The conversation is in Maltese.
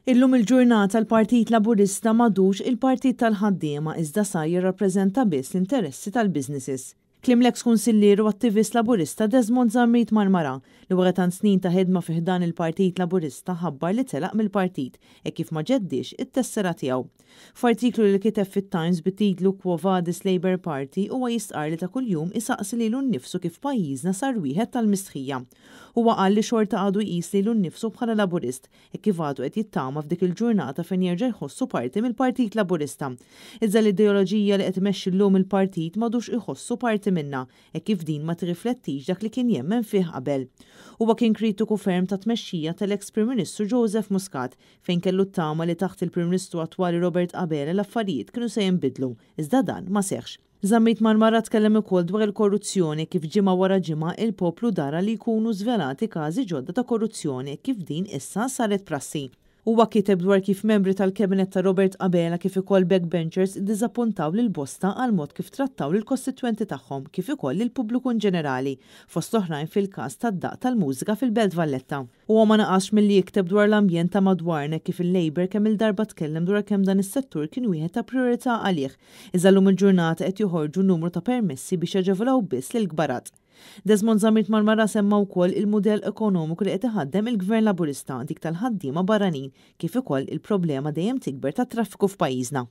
Illum il-ġurnata l-Partit Laburista m'għadux il-partit tal-ħaddiema iżda sar jirrappreżenta biss l-interessi tal-businesses. Kliem l-eks kunsillier u attivist Laburista Desmond Zammit Marmara li wara tant snin ta' ħidma fi ħdan il-Partit Laburista ħabbar li telaq mill-partit hekk kif ma ġeddiex it-tessera tiegħu. F'artiklu li kiteb fit-Times bit-titlu Quo Vadis Labour Party huwa jistqarr li ta' kuljum isaqsi lilu nnifsu kif pajjiżna sar wieħed tal-mistħija. Huwa qal li xorta għadu jqis lilu nnifsu bħala Laburist hekk kif għadu qed jittama f'dik il-ġurnata fejn jerġa' jħossu parti mill-Partit Laburista. Iżda l-ideoloġija li qed imexxi llum il-partit m'għadux iħossu parti minnha, hekk kif din ma tirriflettix dak li kien jemmen fih qabel. Huwa kien kritiku ferm tat-tmexxija tal-eks Prim Ministru Joseph Muscat, fejn kellu t-tama li taħt il-Prim Ministru attwali Robert Abela l-affarijiet kienu se jinbidlu, iżda dan ma seħħx. Zammit Marmara tkellem ukoll dwar il-korruzzjoni kif ġimgħa wara ġimgħa il-poplu dara li jkunu żvelati każi ġodda ta' korruzzjoni kif din issa saret prassi. Huwa kiteb dwar kif membri tal-Cabinet ta' Robert Abela kif ukoll backbenchers iddiżappuntaw lil bosta għall-mod kif trattaw lill-kostitwenti tagħhom kif ukoll lill-pubbliku inġenerali, fost oħrajn fil-każ tad-daqq tal-mużika fil-Belt Valletta. Huwa ma naqasx milli jikteb dwar l-ambjent ta' madwarna kif il-Labour kemm-il darba tkellem dwar kemm dan is-settur kien wieħed ta' prijorità għalih, iżda llum il-ġurnata qed joħorġu numru ta' permessi biex jaġevolaw biss lill-kbarat. Desmond Zammit Marmara semma wkoll il-mudell ekonomiku li qed iħaddem il-Gvern Laburista, dik tal-ħaddiema barranin, kif ukoll il-problema dejjem tikber tat-traffiku f'pajjiżna.